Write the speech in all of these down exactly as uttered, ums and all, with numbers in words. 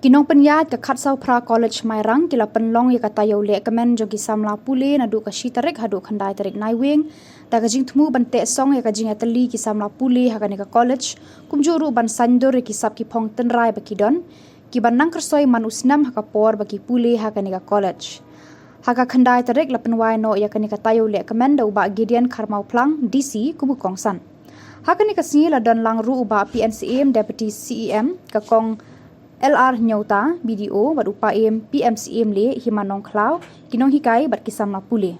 Ki nongpynïaid ka Khatsawphra College Mairang ki la pynlong ïa ka taïew lehkmen jong ki samla pule naduh ka shi tarik haduh khyndai tarik Naiwieng, da ka jingthmu ban teh song ïa ka jingïatylli ki samla pule ha kane ka college, kumjuh ruh ban saiñdur ïa ki sap ki phong tynrai ba ki don, ki ban nang kyrsoi man u snem ha ka por ba ki pule ha kane ka college. Ha ka khyndai tarik la pynwai noh ïa kane ka taïew lehkmen da u Bah Gideon Kharmawphlang, D C, kum u kongsan. Ha kane ka sngi la don lang ruh u Bah P N Syiem, Deputy C E M, ka Kong L R Hynñiewta, B D O, bad u Paiem, P M Syiem leh, Hima Nongkhlaw, ki nonghikai bad ki samla pule.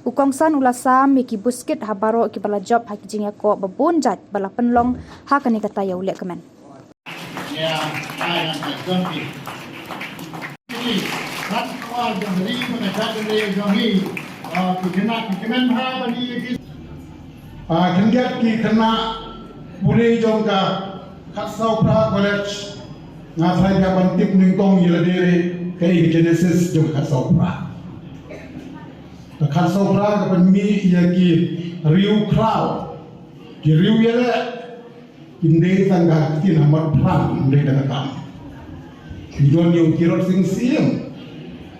U kongsan u la sam ïa ki buskit ha baroh kiba la jop ha ki jingïakob ba bun jait ba la pynlong ha kane ka taïew lehkmen. Ah, khyndiat ki khynnah pule jong ka Khatsawphra College, nga tharai ba ban tip nyngkong ïa lade kaei ka genesis jong ka Khatsawphra. Ka Khatsawphra ka pynmih ïa ki riew khraw, ki riew ïaleh, kim dei tang ka ktien ha Motphran, ym dei tang ka tam. Ngi don ïa u Tirot Sing Syiem,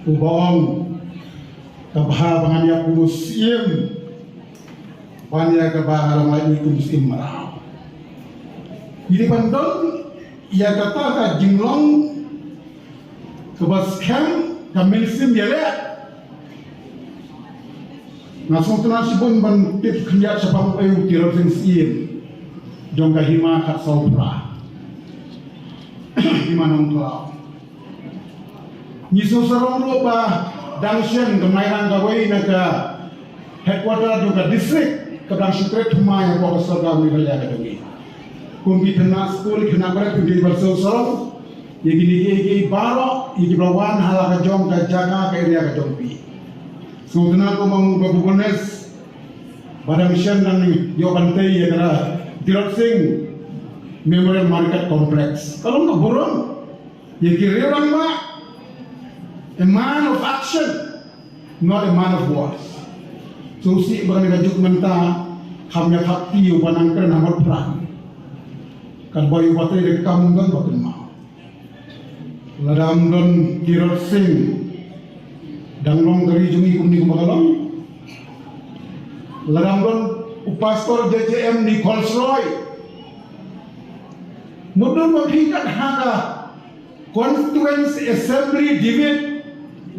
uba ong ka bha ba ngan ïap kum u syiem ban ïa kaba nga long lait kum u syiem mraw. Ngi dei ban don ïa kata ka jinglong kaba skhem, ka mynsiem ïaleh. Nga sngewtynnat shibun ban tip khyndiat shaphang uei u Tirot Sing Syiem jong ka Hima Khatsawphra, Hima Nongkhlaw. Ngi sngewsarong ruh ba dang shen ka Mairang kawei na ka headquarter jong ka district ka dang shu kret thymmai hapoh ka sorkar Meghalaya ka jong ngi. Kum ki khynnah skul, khynnah barit, ki dei ban sngewsarong ïa kine kiei kiei baroh ïa kiba la wan ha la ka jong ka jaka, ka area ka jong phi. Sngewtynnat kumba ong u Bah Bubones ba dang shen dang ïoh ban tei ïa ka Tirot Sing Memorial Market Complex. Ka long ka burom ïa ki riew rangbah, a man of action, not a man of words. Sngewsih ba kane ka juk mynta kham ïa thap kti ïa uba nang kren ha Motphran. Katba ïa uba trei da ka kam don ba kynmaw. Lada ym don Tirot Sing, dang long ka ri jong ngi kumne kumba ka long? Lada ym don u Pastor J J M Nichols Roy, mutdur ma phi kat ha ka Constituency Assembly David,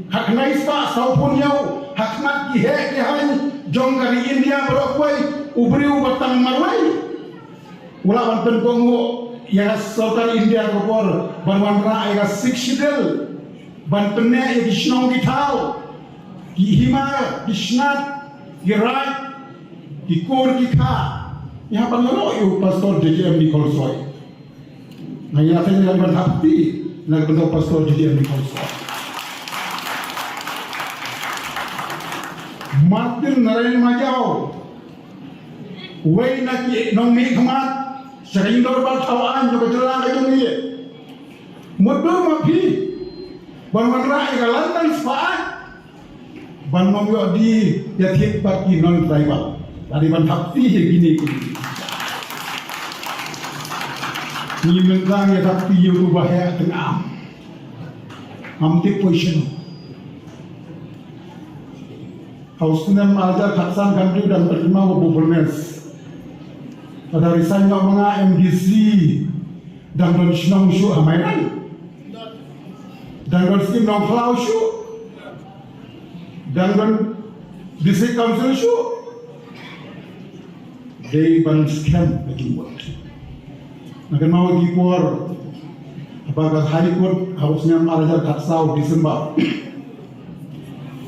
ha khyndai spah sawphew hynñiew, ha khmat ki heh ki haiñ jong ka ri India baroh kawei, u briew uba tang marwei u lah ban pynkohnguh ïa ka sorkar India ka por ban wanrah ïa ka Sixth Schedule, ban pynneh ïa ki shnong ki thaw, ki hima, ki snat, ki raid, ki kur ki kha. Ngi hap ban ïoh ïa u Pastor J J M Nichols Roy. Nga ïa teng ïa ban thap kti na ka bynta u Pastor J J M Nichols Roy. Martin Narayan Majaw, uwei na ki nongmihkhmat sha ka Ïing Dorbar Thaw Aiñ jong ka jylla ka jong ngi. Mutdur ma phi ban wanrah ïa ka London Spah Act ban ym ïoh die ïathied bad ki non tribal. Lada ban thap kti ïa kine ki, ngi mynta ngi thap kti ïa uto uba heh teng am. Ngam tip poi shano. Ha u snem ar hajar khatsan khamtu dang pyrkhat ma u Bubones. Lada resign noh ma nga M D C, dang don shnong shuh ha Mairang? Dang don skim Nongkhlaw shuh? Dang don District Council shuh? Dei ban skhem ka jingmut. Nga kynmaw ki por ba ka High Court ha u snem ar hajar khatsaw December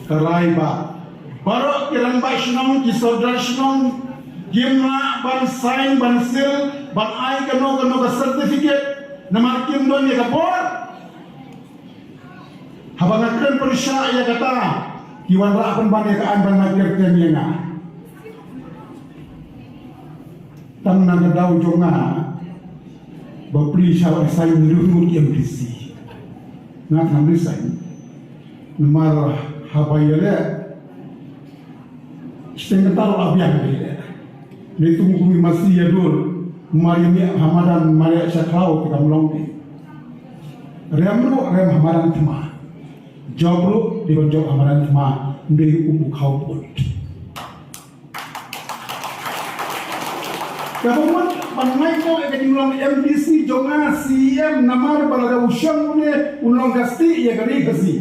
ka rai ba baroh ki rangbah shnong, ki sordar shnong, kim lah ban sign, ban seal, ban ai kano kano ka certificate namar kim don ïa ka bor. Haba nga kren pyrshah ïa kata, ki wanrah pynban ïa ka aiñ ban mat kyrteng ïa nga. Tang na ka daw jong nga, bapli sha resign ruh ki M D C. Nga tang resign. Namar haba ïaleh shiteng kata ruh la biang ïaleh. Ngi tum kum i masi ïa dur, mar ïa mih ha madan, mar ïa sha khlaw te kam long te. Rem ruh rem ha madan thma. Jop ruh dei ban jop ha madan thma. Ym dei um u khaw put. Kaba mut ban ngeit noh ïa ka jinglong MDC jong nga, CEM, namar ba lada u shong une un long ka stieh ïa ka ri Khasi.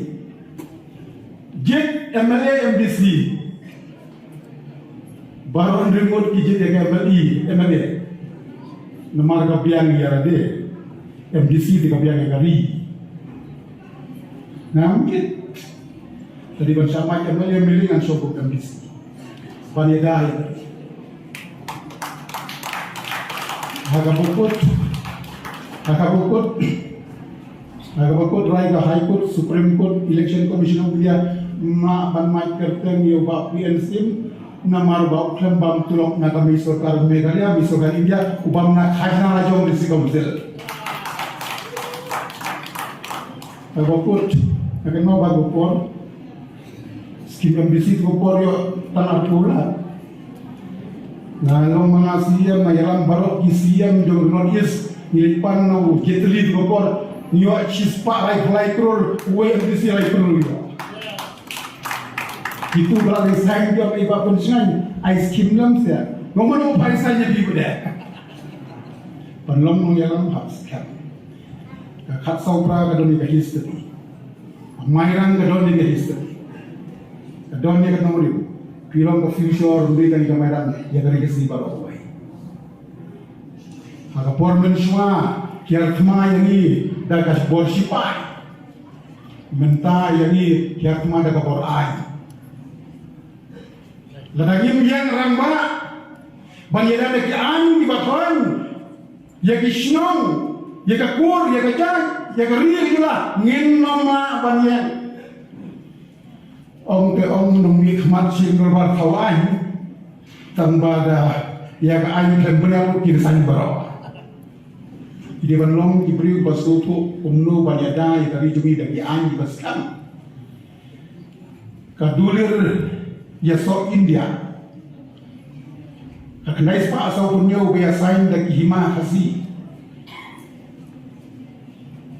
Jied MLA, MDC. Baroh hynriew ngut ki jied ïa ka MLA, MLA. Namar ka biang ïa lade. MDC te ka biang ïa ka ri. Ngam jied. Te dei ban shah mad MLA, MLA ngan shong kum MDC. Ban ïada ïa ka ri. Ha kaba kut. Ha kaba kut. Ha kaba kut rai ka High Court, Supreme Court, Election Commission of India, ma ban mad kyrteng ïa u Bah P N Syiem, namar ba u khlem bam tulop na ka mei sorkar Meghalaya, mei sorkar India, u bam na khajna la jong District Council. Ha kaba kut, ha kaba kut, Skim MDC tu por ïoh tang arphew lak. Nga long ma nga CEM, nga ïalam baroh ki CEM jong North East, ngi leit pan na u Jaitley tu por, ngi ïoh shispah laiphew lai klur, uwei MDC lai klur ïoh. Kitu ba la resign jong i Bah Pynshngaiñ, ai skim lem sia. Ngom mano pa resign ïa phi ba dei. Pynlong nongïalam hap skhem. Ka khatsaw phra ka don ïa ka history. Mairang ka don ïa ka history. Ka don ïa ka nongrim. Phi long ka future ruh ka ïa ka Mairang ïa ka ri Khasi baroh kawei. Ha ka por mynshuwa ki ïa thma ïa ngi da ka bor shipai. Mynta ïa ngi ki ïa thma da ka bor aiñ. Lada ngim ïeng rangbah ban ïada da ki aiñ kiba khlaiñ ïa ki shnong, ïa ka kur, ïa ka jaid, ïa ka ri, ïa ka jylla, ngin ym lah ban ïeng. Ong te ong, nongmihkhmat sha dorbar thaw aiñ, tangba da ïa ka aiñ khlem bniat ruh kin saiñ baroh. Ki dei ban long ki briew ba sngewthuh kumno ban ïada ïa ka ri jong ngi da ki aiñ kiba skhem. Ka dulir ïasoh India. Ka khyndai spah saw phew hynñiew ba ïa sign da ki hima Khasi.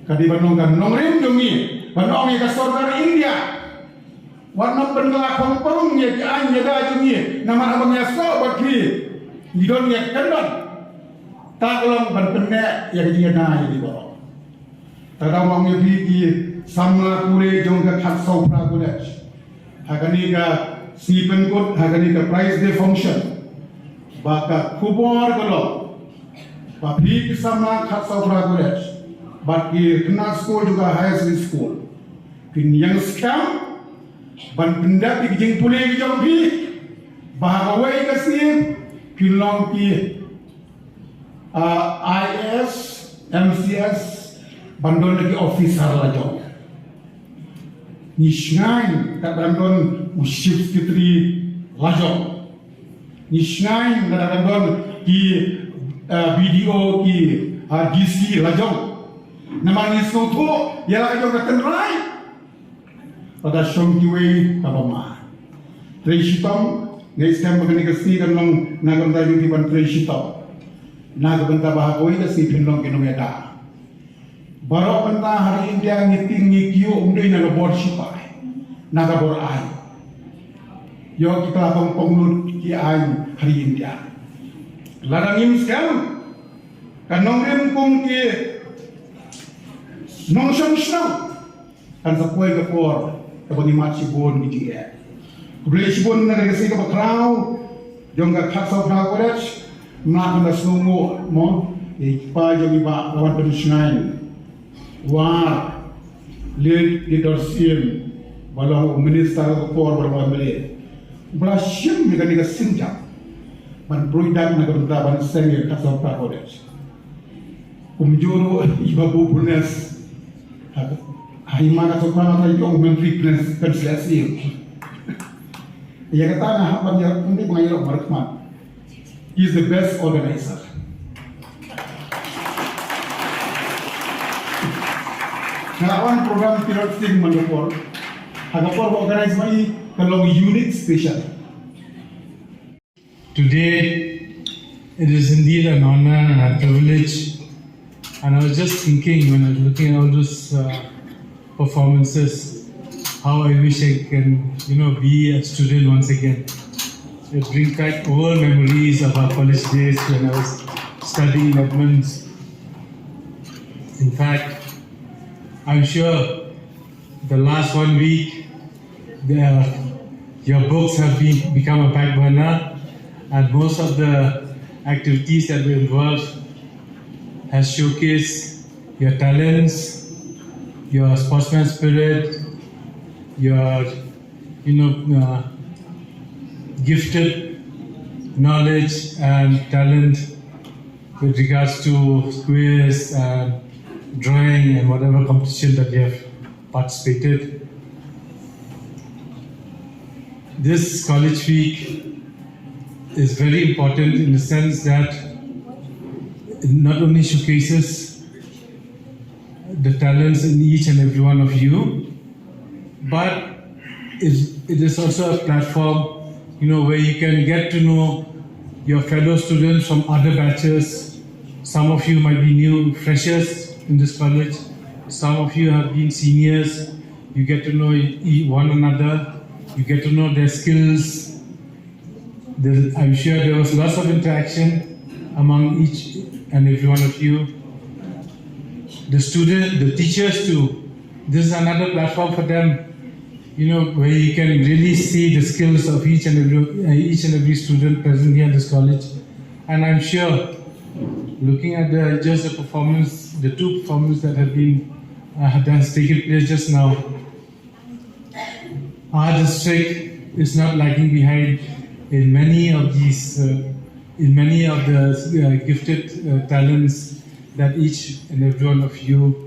Ka dei ban long ka nongrim jong ngi ban ong ïa ka sorkar India. Wat nym pynkylla khongpong ïa ki aiñ ïada jong ngi namar haba ngi ïasoh bad phi ngi don ïa ka kyndon. Ka long ban pynneh ïa ka jingïada ïa ki baroh. Te da ong ïa phi ki samla pule jong ka khatsaw phra college ha kane ka sngi pynkut, ha kane ka prize day function, ba ka khubor ka long ba phi ki samla khatsaw phra college bad ki khynnah skul jong ka higher secondary school phin ïeng skhem ban pyndep ïa ki jingpule ki jong phi, ba ha kawei ka sngi phin long ki ah, IAS, MCS, ban don ki officer la jong. Ngi shngaiñ katba dang don u chief secretary la jong. Ngi shngaiñ katba dang don ki, ah, BDO, ki, ah, DC la jong. Namar ngi sngewthuh ïa la ka jong ka tynrai. Lada shong kiwei kaba ma. Trei shitom, nga ngeit skhem ba kane ka sngi kan long na ka bynta jong phi ban trei shitom. Na ka bynta ba ha kawei ka sngi phin long ki nongïada. Baroh bynta ha ri India ngi tieng ngi kyiuh ym dei na ka bor shipai, na ka bor aiñ. Ïoh ki kylla khongpong lut ki aiñ ha ri India. Lada ngim skhem, ka nongrim kum ki nongshong shnong. Kan sa poi ka por kaba ngi mad shibun ki jingeh. Khublei shibun na ka sngi kaba khraw jong ka khatsaw phra college. Mlak na sngewnguh mo ïa i kpa jong i Bah Rawat Pynshngaiñ. War leit ki dor sien ba long u minister ka por ba long MLA. Ba la shim ïa kane ka sienjam ban pruid dak na ka bynta ban seng ïa ka khatsaw phra college. Kumjuh ruh i Babu Purnes. Ha, ha i ma ka sokra mata i ong Myntri Purnes kan sla siem. Ïa kata nga hap ban ïa, ym dei ban ïa markhmat. He is the best organizer. Nga la wan program Tirot Singh man ka por. Ha ka por ba organize ma i ka long unique special. Today, it is indeed an honor and a privilege And I was just thinking when I was looking at all those uh, performances, how I wish I can, you know, be a student once again. It brings back old memories of our college days when I was studying in Edmonds. In fact, I'm sure the last one week, the, your books have been, become a back burner, and most of the activities that were involved has showcased your talents, your sportsman spirit, your, you know, uh, gifted knowledge and talent with regards to quiz and drawing and whatever competition that you have participated. This College Week is very important in the sense that it not only showcases the talents in each and every one of you, but is, it is also a platform, you know, where you can get to know your fellow students from other batches. Some of you might be new freshers in this college. Some of you have been seniors. You get to know e- one another. You get to know their skills. There, I'm sure there was lots of interaction among each and every one of you. The student, the teachers too. This is another platform for them, you know, where you can really see the skills of each and every uh, each and every student present here in this college. And I'm sure, looking at the just the performance, the two performances that have been uh, that has taken place just now, our district is not lagging behind in many of these, uh, in many of the uh, gifted uh, talents that each and every one of you.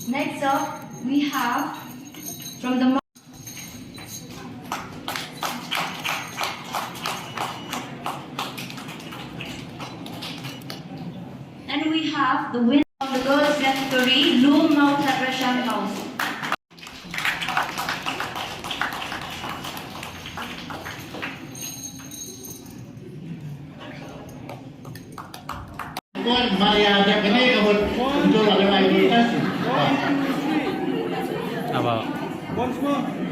Next up, we have from the And we have the winner of the girls' category, Lum Mawthadraishan Council. Aba.